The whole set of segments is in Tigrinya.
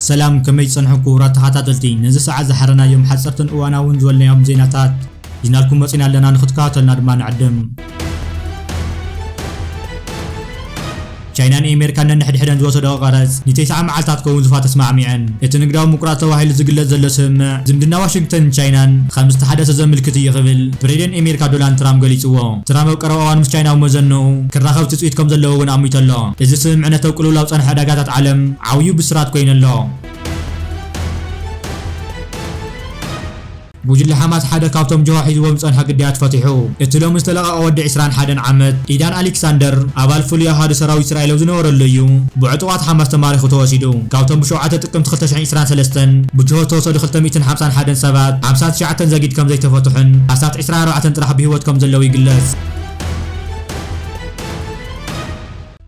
ሰላም፣ ከመይ ጸንሑ ክቡራት ተኸታተልቲ? ነዚ ሰዓት ዝሓረናዮም ሓጸርትን እዋናውን ዝበልናዮም ዜናታት ሒዝናልኩም መጺና ኣለና፣ ንኽትከታተሉና ድማ ንዕድም። ቻይናን ኣሜሪካን ነንሕድሕደን ዝወሰደኦ ቀረጽ ንተስዓ መዓልታት ክኸውን ዝፋ ተስማዕሚዐን። እቲ ንግዳዊ ምቁራጽ ተባሂሉ ዝግለጽ ዘሎ ስምምዕ፣ ዝምድና ዋሽንግተንን ቻይናን ከም ዝተሓደሰ ዘመልክት እዩ ክብል ፕሬዚደንት ኣሜሪካ ዶናልድ ትራምፕ ገሊጽዎ። ትራምፕ ኣብ ቀረባ እዋን ምስ ቻይና ኣብ መዘንኡ ክራኸብ ትጽቢት ከም ዘለዎ እውን ኣሚቱ ኣሎ። እዚ ስምምዕነት ኣብ ቅልውላው ዝጸንሐ ዕዳጋታት ዓለም ዓብዩ ብስራት ኮይኑ ኣሎ። ጉጅለ ሓማስ ሓደ ካብቶም ጅሆ ሒዝዎም ዝጸንሐ ግዳያት ፈቲሑ። እቲ ሎሚ ዝተለቐቐ ወዲ ዕስራን ሓደን ዓመት ኢዳን ኣሌክሳንደር፣ ኣባል ፍሉይ ኣሃዱ ሰራዊት እስራኤል ኣብ ዝነበረሉ እዩ ብዕጡቓት ሓማስ ተማሪኹ ተወሲዱ። ካብቶም ብሸውዓተ ጥቅምቲ ክልተ ሽሕን ዕስራን ሰለስተን ብጅሆ ዝተወሰዱ ክልተ ሚእትን ሓምሳን ሓደን ሰባት፣ ሓምሳን ትሽዓተን ዘጊድ ከም ዘይተፈትሑን ኣስታት ዕስራን ኣርባዕተን ጥራሕ ብህይወት ከም ዘለዉ ይግለጽ።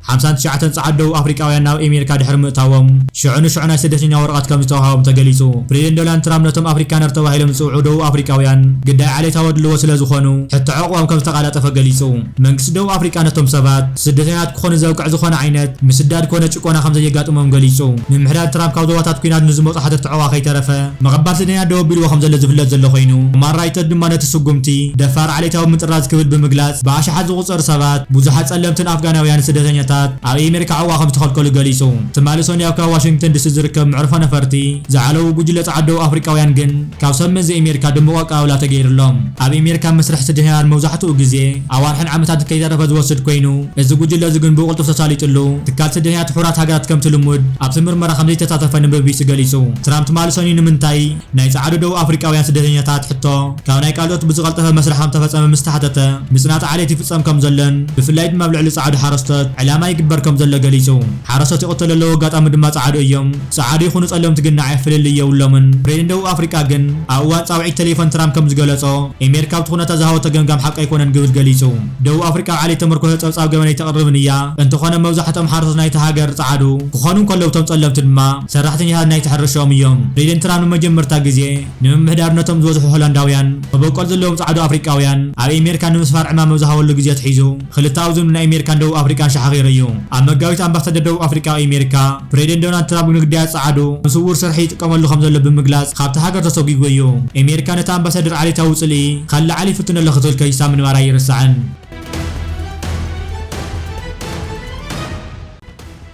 ሓምሳን ትሽዓተን ጸዓዱ ደቡብ ኣፍሪቃውያን ናብ ኣሜሪካ ድሕሪ ምእታዎም፣ ሽዑ ንሽዑ ናይ ስደተኛ ወረቐት ከም ዝተዋህቦም ተገሊጹ። ፕሬዚደንት ዶናልድ ትራምፕ ነቶም ኣፍሪካነር ተባሂሎም ዝጽውዑ ደቡብ ኣፍሪቃውያን ግዳይ ዓሌታዊ ኣድልዎ ስለ ዝኾኑ፣ ሕቶ ዕቑባም ከም ዝተቓላጠፈ ገሊጹ። መንግስቲ ደቡብ ኣፍሪቃ ነቶም ሰባት ስደተኛታት ክኾኑ ዘብቅዕ ዝኾነ ዓይነት ምስዳድ ኮነ ጭቆና ከም ዘየጋጥሞም ገሊጹ። ምምሕዳር ትራምፕ ካብ ዞባታት ኲናት ንዝመጹ ሓተትቲ ዕቑባ ከይተረፈ፣ ምቕባል ስደተኛታት ደው ኣቢልዎ ከም ዘሎ ዝፍለጥ ዘሎ ኮይኑ፣ ሁማን ራይትስ ድማ ነቲ ስጉምቲ ደፋር ዓሌታዊ ምጥራዝ ክብል ብምግላጽ፣ ብኣሽሓት ዝቑጸሩ ሰባት፣ ብዙሓት ጸለምትን ኣፍጋናውያን ስደተኛታት ኣብ ኣሜሪካ ዕቑባ ከም ዝተኸልከሉ ገሊጹ። ትማሊ ሰኑይ ኣብ ከባቢ ዋሽንግተን ዲሲ ዝርከብ መዕርፎ ነፈርቲ ዝዓለቡ ጉጅለ ጸዓዱ ደቡብ ኣፍሪቃውያን ግን ካብ ሰብ መዚ ኣሜሪካ ድሙቕ ኣቀባብላ ተገይሩሎም። ኣብ ኣሜሪካ መስርሕ ስደተኛታት መብዛሕትኡ ግዜ ኣዋርሕን ዓመታትን ከይተረፈ ዝወስድ ኮይኑ፣ እዚ ጉጅለ እዚ ግን ብቕልጡፍ ተሳሊጥሉ፣ ትካል ስደተኛታት ሕቡራት ሃገራት ከምቲ ልሙድ ኣብቲ ምርመራ ከም ዘይተሳተፈ ንቢቢሲ ገሊጹ። ትራምፕ ትማሊ ሰኑይ ንምንታይ ናይ ጸዓዱ ደቡብ ኣፍሪቃውያን ስደተኛታት ሕቶ ካብ ናይ ካልኦት ብዝቐልጠፈ መስርሕ ከም ተፈጸመ ምስ ተሓተተ፣ ምጽናት ዓሌት ይፍጸም ከም ዘሎን ብፍላይ ድማ ኣብ ልዕሊ ጸዓዱ ሓረስቶት ዕላማ ይግበር ከም ዘሎ ገሊጹ። ሓረስቶት ይቕተሉ ዘለዉ ኣጋጣሚ ድማ ጸዓዱ እዮም። ጸዓዱ ይኹኑ ጸለምቲ ግን ንዓይ ፍልልይ የብሎምን። ፕሬዚደንት ደቡብ ኣፍሪቃ ግን ኣብ እዋን ጻውዒት ቴሌፎን ትራምፕ ከም ዝገለጾ፣ ኣሜሪካ ኣብቲ ኩነታት ዝሃበቶ ገምጋም ሓቂ ኣይኮነን ክብል ገሊጹ። ደቡብ ኣፍሪቃ ኣብ ዓሌት ተመርኮሰ ጸብጻብ ገበን ኣይተቕርብን እያ። እንተኾነ መብዛሕትኦም ሓረስቶት ናይቲ ሃገር ጸዓዱ ክኾኑ እንከለዉ፣ እቶም ጸለምቲ ድማ ሰራሕተኛታት ናይቲ ሕርሻኦም እዮም። ፕሬዚደንት ትራምፕ ንመጀመርታ ግዜ ንምምሕዳርነቶም ዝበጽሑ ሆላንዳውያን መበቆል ዘለዎም ጸዓዱ ኣፍሪቃውያን ኣብ ኣሜሪካ ንምስፋር ዕማም ኣብ ዝሃበሉ ግዜ ኣትሒዙ፣ ክልተኣዊ ዝምድና ኣሜሪካን ደቡብ ኣፍሪቃን ሸሓኺሩ እዩ። ኣብ መጋቢት ኣምባሳደር ደቡብ ኣፍሪቃ ኣብ ኣሜሪካ ፕሬዚደንት ዶናልድ ትራምፕ ንግዳያት ጸዓዱ ንስውር ስርሒ ይጥቀመሉ ከም ዘሎ ብምግላጽ ካብቲ ሃገር ተሰጒጉ እዩ። ኣሜሪካ ነቲ ኣምባሳደር ዓሌታዊ ጽልኢ ከለዓዕል ይፍትን ኣሎ ክትብል ከሲሳ ምንባራ ኣይርሳዕን።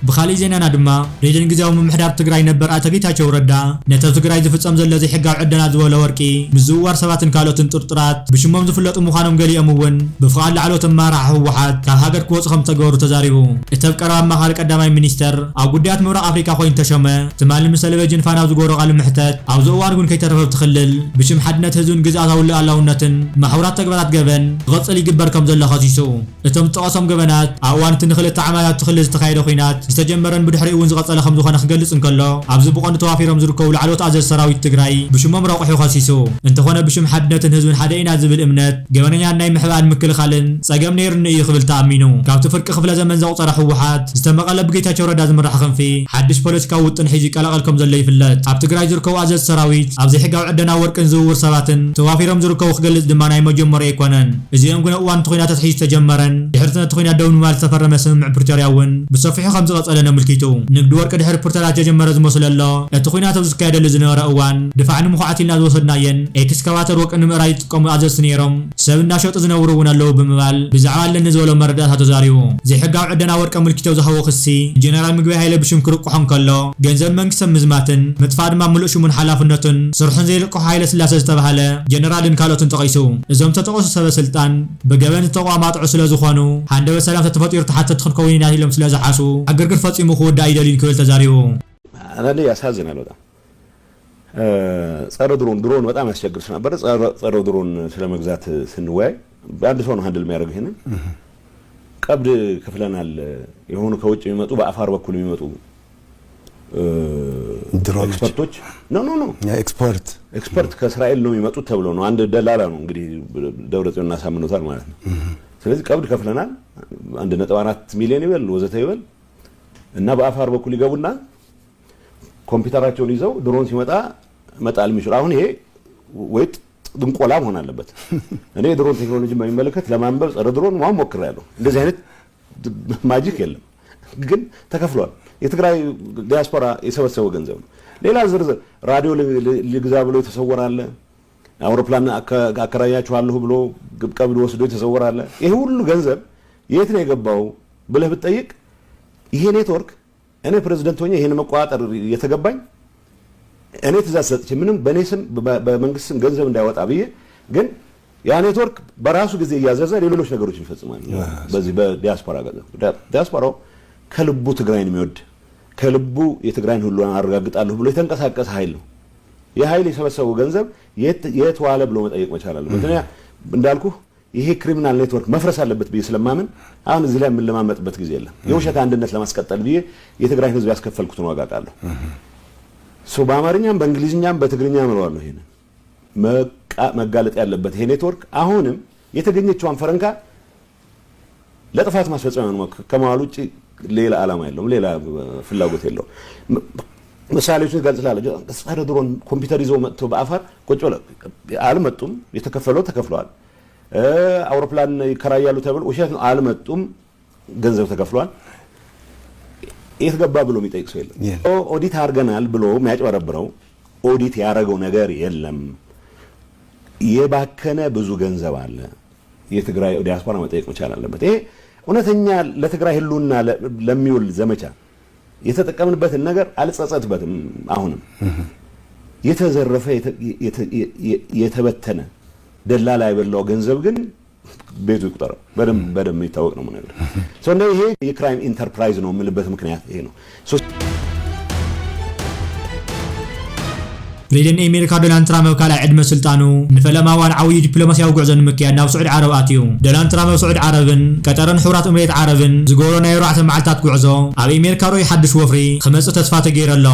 ብኻሊእ ዜናና ድማ ፕሬዚደንት ግዝያዊ ምምሕዳር ትግራይ ነበር ኣቶ ጌታቸው ረዳ ነቲ ኣብ ትግራይ ዝፍጸም ዘሎ ዘይሕጋዊ ዕደና ዝበሎ ወርቂ፣ ምዝውዋር ሰባትን ካልኦትን ጥርጡራት ብሽሞም ዝፍለጡ ምዃኖም ገሊኦም እውን ብፍቓድ ላዕለዎት ኣመራርሓ ህወሓት ካብ ሃገር ክወጹ ከም ዝተገበሩ ተዛሪቡ። እቲ ኣብ ቀረባ ኣማኻሪ ቀዳማይ ሚኒስተር ኣብ ጉዳያት ምብራቕ ኣፍሪካ ኮይኑ ተሾመ ትማሊ ምስ ቴሌቪዥን ፋና ኣብ ዝገበሮ ቃለ መሕተት፣ ኣብዚ እዋን እውን ከይተረፈ ኣብቲ ክልል ብሽም ሓድነት ህዝብን ግዝኣታዊ ልኣላውነትን ማሕበራት ተግባራት ገበን ክቕጽል ይግበር ከም ዘሎ ከሲሱ። እቶም ዝጠቐሶም ገበናት ኣብ እዋን እቲ ንክልተ ዓመታት ኣብቲ ክልል ዝተኻየደ ኲናት ዝተጀመረን ብድሕሪኡ እውን ዝቐጸለ ከም ዝኾነ ክገልጽ እንከሎ፣ ኣብዚ ብቐንዱ ተዋፊሮም ዝርከቡ ላዕለዎት ኣዘዝቲ ሰራዊት ትግራይ ብሽሞም ረቑሑ ከሲሱ። እንተኾነ ብሽም ሓድነትን ህዝብን ሓደ ኢና ዝብል እምነት ገበነኛን ናይ ምሕባእን ምክልኻልን ጸገም ነይሩኒ እዩ ክብል ተኣሚኑ። ካብቲ ፍርቂ ክፍለ ዘመን ዘቑጸረ ህወሓት ዝተመቐለ ብጌታቸው ረዳ ዝምራሕ ክንፊ ሓድሽ ፖለቲካዊ ውጥን ሒዙ ይቀላቐል ከም ዘሎ ይፍለጥ። ኣብ ትግራይ ዝርከቡ ኣዘዝቲ ሰራዊት ኣብ ዘይሕጋዊ ዕደና ወርቅን ዝውውር ሰባትን ተዋፊሮም ዝርከቡ ክገልጽ ድማ ናይ መጀመሪያ ኣይኮነን። እዚኦም ግን ኣብ እዋን እቲ ኲናት ኣትሒዙ ዝተጀመረን ድሕሪ እቲ ነቲ ኲናት ደው ንምባል ዝተፈረመ ስምምዕ ፕሪቶርያ እውን ብሰፊሑ ከም ዝቐጸለን ኣመልኪቱ። ንግዲ ወርቂ ድሕሪ ፕሪቶርያ ዝተጀመረ ዝመስሎ ኣሎ። እቲ ኲናት ኣብ ዝካየደሉ ዝነበረ እዋን፣ ድፋዕ ንምኹዓት ኢልና ዝወሰድናየን ኤክስካቫተር ወርቂ ንምእራይ ዝጥቀሙ ኣዘዝቲ ነይሮም፣ ሰብ እናሸጡ ዝነብሩ እውን ኣለዉ ብምባል ብዛዕባ ኣለኒ ዝበሎ መረዳእታ ተዛሪቡ። ዘይሕጋዊ ዕደና ወርቂ ኣመልኪቱ ኣብ ዝሃቦ ክሲ፣ ጀነራል ምግበይ ሃይለ ብሽም ክርቁሖ እንከሎ፣ ገንዘብ መንግስቲ ምዝማትን ምጥፋእ ድማ ምሉእ ሽሙን ሓላፍነቱን ስርሑን ዘይልቅሖ ሃይለ ስላሰ ዝተባህለ ጀነራልን ካልኦትን ጠቒሱ። እዞም ዝተጠቐሱ ሰበ ስልጣን ብገበን ዝተቋማጥዑ ስለ ዝኾኑ፣ ሃንደበት ሰላም ተተፈጢሩ ተሓተትቲ ክንከውን ኢና ኢሎም ስለ ዝሓስቡ፣ ዕግርግር ፈጺሙ ክውዳእ ኣይደልዩን ክብል ተዛሪቡ። አንዳንዴ ያሳዝናል በጣም። እ፣ ጸረ ድሮን፣ ድሮን በጣም ያስቸግር ስለነበረ ጸረ፣ ጸረ ድሮን ስለ መግዛት ስንወያይ፣ አንድ ሰው ነው ሃንድል የሚያደርገው ይሄንን። ቀብድ ከፍለናል። የሆኑ ከውጭ የሚመጡ፣ በአፋር በኩል የሚመጡ፣ እ፣ ድሮኖች። ኤክስፐርቶች፣ ኖ፣ ኖ፣ ኖ። ኤክስፖርት። ኤክስፐርት ከእስራኤል ነው የሚመጡት ተብሎ ነው። አንድ ደላላ ነው እንግዲህ ደብረጽዮን አሳምኖታል ማለት ነው። ስለዚህ ቀብድ ከፍለናል። አንድ ነጥብ አራት ሚሊዮን ይበል ወዘተ ይበል፣ እና በአፋር በኩል ይገቡና ኮምፒውተራቸውን ይዘው ድሮን ሲመጣ መጣል የሚችሉ። አሁን ይሄ ወይ ጥንቆላ መሆን አለበት። እኔ የድሮን ቴክኖሎጂ በሚመለከት ለማንበብ ጸረ ድሮን መሆን ሞክሬያለሁ። እንደዚህ አይነት ማጂክ የለም፣ ግን ተከፍሏል። የትግራይ ዲያስፖራ የሰበሰበው ገንዘብ ነው። ሌላ ዝርዝር ራዲዮ ል- ል- ልግዛ ብሎ የተሰወራለ፣ አውሮፕላን አከ- አከራያችኋለሁ ብሎ ግብቀ ብሎ ወስዶ የተሰወራለ። ይሄ ሁሉ ገንዘብ የት ነው የገባው ብለህ ብትጠይቅ፣ ይሄ ኔትወርክ እኔ ፕሬዝደንት ሆኜ ይሄን መቆጣጠር የተገባኝ፣ እኔ ትእዛዝ ሰጥቼ ምንም በእኔ ስም በ- በመንግስት ስም ገንዘብ እንዳይወጣ ብዬ፣ ግን ያ ኔትወርክ በራሱ ጊዜ እያዘዘ ሌሎች ነገሮች ይፈጽማል። አዎ። በዚህ በዲያስፖራ ገንዘብ ዲያ- ዲያስፖራው ከልቡ ትግራይን የሚወድ፣ ከልቡ የትግራይን ሁሉ አረጋግጣለሁ ብሎ የተንቀሳቀሰ ኃይል ነው። ይህ ኃይል የሰበሰበው ገንዘብ የት የት ዋለ ብሎ መጠየቅ መቻል አለበት። እኔ እንዳልኩ ይሄ ክሪሚናል ኔትወርክ መፍረስ አለበት ብዬ ስለማምን አሁን እዚህ ላይ የምንለማመጥበት ጊዜ የለም። የውሸት አንድነት ለማስቀጠል ብዬ የትግራይን ህዝብ ያስከፈልኩትን ዋጋ አውቃለሁ። ሶ በአማርኛም በእንግሊዝኛም በትግርኛም እለዋለሁ። ይሄንን መቃ- መጋለጥ ያለበት ይሄ ኔትወርክ አሁንም የተገኘችዋን ፈረንካ ለጥፋት ማስፈጸሚያ ነው ከመዋል ውጭ ሌላ ዓላማ የለውም፣ ሌላ ፍላጎት የለውም። ም- ምሳሌዎችን ገልጽላለሁ። ጸረ ድሮን ኮምፒውተር ይዘው መጥተው በአፋር ቁጭ ብለው አልመጡም። የተከፈለው ተከፍለዋል። እ፣ አውሮፕላን ይከራያሉ ተብሎ ውሸት ነው፣ አልመጡም። ገንዘብ ተከፍሏል። የት ገባ ብሎ የሚጠይቅ ሰው የለም። የለም። ኦ- ኦዲት አድርገናል ብሎ የሚያጭበረብረው ኦዲት ያደረገው ነገር የለም። የባከነ ብዙ ገንዘብ አለ። የትግራይ ዲያስፖራ መጠየቅ መቻል አለበት። ይሄ እውነተኛ ለትግራይ ህልውና ለ- ለሚውል ዘመቻ የተጠቀምንበትን ነገር አልጸጸትበትም። አሁንም የተዘረፈ የተ- የተ- የ- የ- የተበተነ ደላላ የበላው ገንዘብ ግን ቤቱ ይቁጠረው። በደንብ በደንብ የሚታወቅ ነው የምነግርህ። ሶ እንደ ይሄ የክራይም ኢንተርፕራይዝ ነው የምልበት ምክንያት ይሄ ነው። ሶ- ፕሬዚደንት ኣሜሪካ ዶናልድ ትራምፕ ኣብ ካልኣይ ዕድመ ስልጣኑ ንፈለማ እዋን ዓብዪ ዲፕሎማስያዊ ጉዕዞ ንምክያድ ናብ ስዑዲ ዓረብ ኣትዩ። ዶናልድ ትራምፕ ኣብ ስዑዲ ዓረብን ቀጠርን ሕቡራት እምሬት ዓረብን ዝገበሮ ናይ ኣርባዕተ መዓልታት ጉዕዞ ኣብ ኣሜሪካ ርኡይ ሓድሽ ወፍሪ ክመጽእ ተስፋ ተገይሩ ኣሎ።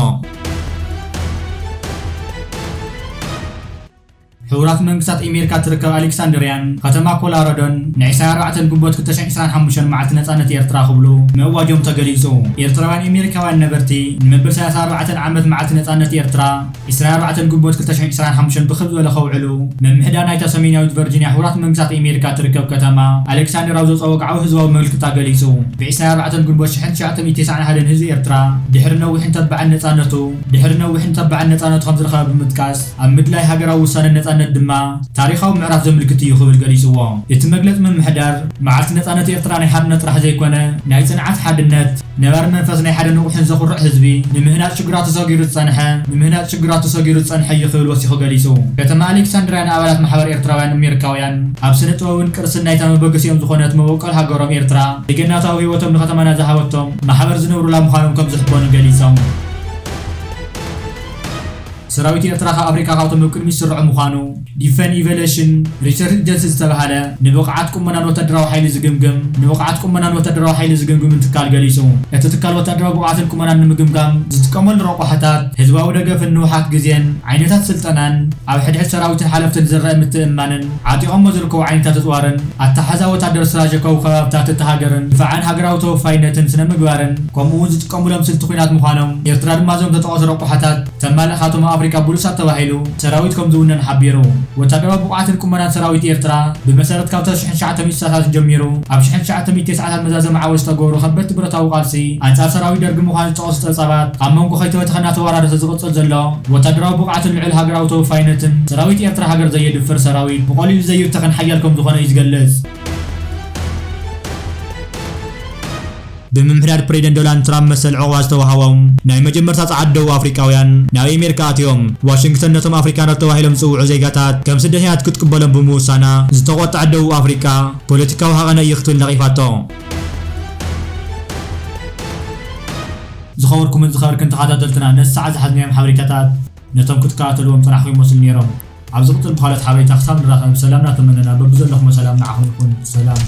ሕቡራት መንግስታት ኣሜሪካ ትርከብ ኣሌክሳንድርያን ከተማ ኮሎራዶን ንዒስራን ኣርባዕተን ግንቦት ክልተ ሽሕን ዕስራን ሓሙሽተን መዓልቲ ነጻነት ኤርትራ ክብሉ ምእዋጆም ተገሊጹ። ኤርትራውያን ኣሜሪካውያን ነበርቲ ንመበል ሰላሳ ኣርባዕተን ዓመት መዓልቲ ነጻነት ኤርትራ ዕስራን ኣርባዕተን ግንቦት ክልተ ሽሕን ዕስራን ሓሙሽተን ብኽብ ዝበለ ከውዕሉ ምምሕዳር ናይታ ሰሜናዊት ቨርጂንያ ሕቡራት መንግስታት ኣሜሪካ ትርከብ ከተማ ኣሌክሳንደር ኣብ ዘውፅኦ ወግዓዊ ህዝባዊ ምልክታ ገሊፁ። ብ ዕስራን ኣርባዕተን ግንቦት ሽሕን ትሽዓተ ሚእትን ተስዓን ሓደን ህዝቢ ኤርትራ ድሕሪ ነዊሕን ተባዕን ነፃነቱ፣ ድሕሪ ነዊሕን ተባዕን ነፃነቱ ከም ዝረኸበ ብምጥቃስ፣ ኣብ ምድላይ ሃገራዊ ውሳነ ነፃነት ድማ ታሪኻዊ ምዕራፍ ዘምልክት እዩ ክብል ገሊፅዎ። እቲ መግለፂ ምምሕዳር፣ መዓልቲ ነፃነት ኤርትራ ናይ ሓድነት ጥራሕ ዘይኮነ፣ ናይ ጽንዓት ሓድነት፣ ነባሪ መንፈስ ናይ ሓደ ንቑሕን ዘኹርዕ ህዝቢ፣ ንምህናጽ ሽግራት ተሰጊሩ ዝጸንሐ፣ ንምህናጽ ሽግራት ተሰጊሩ ዝጸንሐ እዩ ክብል ወሲኹ ገሊጹ። ከተማ ኣሌክሳንድርያ ንኣባላት ማሕበር ኤርትራውያን ኣሜሪካውያን ኣብ ስነ ጥበብን ቅርስን ናይታ መበገሲኦም ዝኾነት መበቆል ሃገሮም ኤርትራ፣ ዜግነታዊ ህይወቶም ንከተማና ዝሃበቶም ማሕበር ዝነብሩላ ምዃኖም ከም ዝሕበኑ ገሊጾም። ሰራዊት ኤርትራ ካብ ኣፍሪካ ካብቶም ኣብ ቅድሚት ዝስርዑ ምዃኑ ዲፈን ኢቨሉሽን ሪሰርች ኤጀንሲ ዝተባህለ ንብቕዓት ቁመናን ወታደራዊ ሓይሊ ዝግምግም ንብቕዓት ቁመናን ወታደራዊ ሓይሊ ዝግምግምን ትካል ገሊጹ። እቲ ትካል ወታደራዊ ብቕዓትን ቁመናን ንምግምጋም ዝጥቀመሉ ረቋሕታት፣ ህዝባዊ ደገፍን ንውሓት ግዜን፣ ዓይነታት ስልጠናን፣ ኣብ ሕድሕድ ሰራዊትን ሓለፍትን ዝረአ ምትእምማንን፣ ዓጢቖሞ ዝርከቡ ዓይነታት ኣጽዋርን፣ ኣተሓሕዛ ወታደር ስትራቴጂካዊ ከባብታት እታ ሃገርን፣ ድፋዕን ሃገራዊ ተወፋይነትን ስነ ምግባርን፣ ከምኡ እውን ዝጥቀሙሎም ስልቲ ኲናት ምዃኖም፣ ኤርትራ ድማ እዞም ዝተጠቐሱ ረቋሕታት ተማልእ ካቶም ኣብ ኣፍሪቃ ብሉጻት ተባሂሉ ሰራዊት ከም ዝውነን ሓቢሩ። ወታደራዊ ብቕዓትን ቁመናን ሰራዊት ኤርትራ ብመሰረት ካብ ሽሕን ትሽዓተ ሚእቲ ስሳታት ጀሚሩ ኣብ ሽሕን ትሽዓተ ሚእቲ ተስዓታት መዛዘሚ ዓወት ዝተገብሩ ከበድቲ ብረታዊ ቃልሲ ኣንጻር ሰራዊት ደርጊ ምዃኑ ዝጠቐሱ ጸብጻባት ኣብ መንጎ ከይተበተኸ እናተወራረሰ ዝቕጽል ዘሎ ወታደራዊ ብቕዓትን ልዑል ሃገራዊ ተወፋይነትን ሰራዊት ኤርትራ ሃገር ዘየድፍር ሰራዊት ብቐሊሉ ዘይብተኽን ሓያል ከም ዝኾነ እዩ ዝገልጽ። ብምምሕዳር ፕሬዚደንት ዶናልድ ትራምፕ መሰል ዕቑባ ዝተዋህቦም ናይ መጀመርታ ጸዓዱ ደቡብ ኣፍሪቃውያን ናብ ኣሜሪካ ኣትዮም። ዋሽንግተን ነቶም ኣፍሪካኖት ተባሂሎም ዝጽውዑ ዜጋታት ከም ስደተኛታት ክትቅበሎም ብምውሳና ዝተቖጥዐት ደቡብ ኣፍሪቃ ፖለቲካዊ ሃቐነ እዩ ክትብል ነቒፋቶ። ዝኸበርኩምን ዝኸበርክን ተኸታተልትና ነዚ ሰዓት ዝሓዝናዮም ሓበሬታታት ነቶም ክትከታተልዎም ጸናሕኩም ይመስሉ ነይሮም። ኣብ ዝቕጽል ብኻልኦት ሓበሬታ ክሳብ ንራኸብ ሰላምና ተመነና። በብዘለኹሞ ሰላም ንዓኹም ይኹን። ሰላም።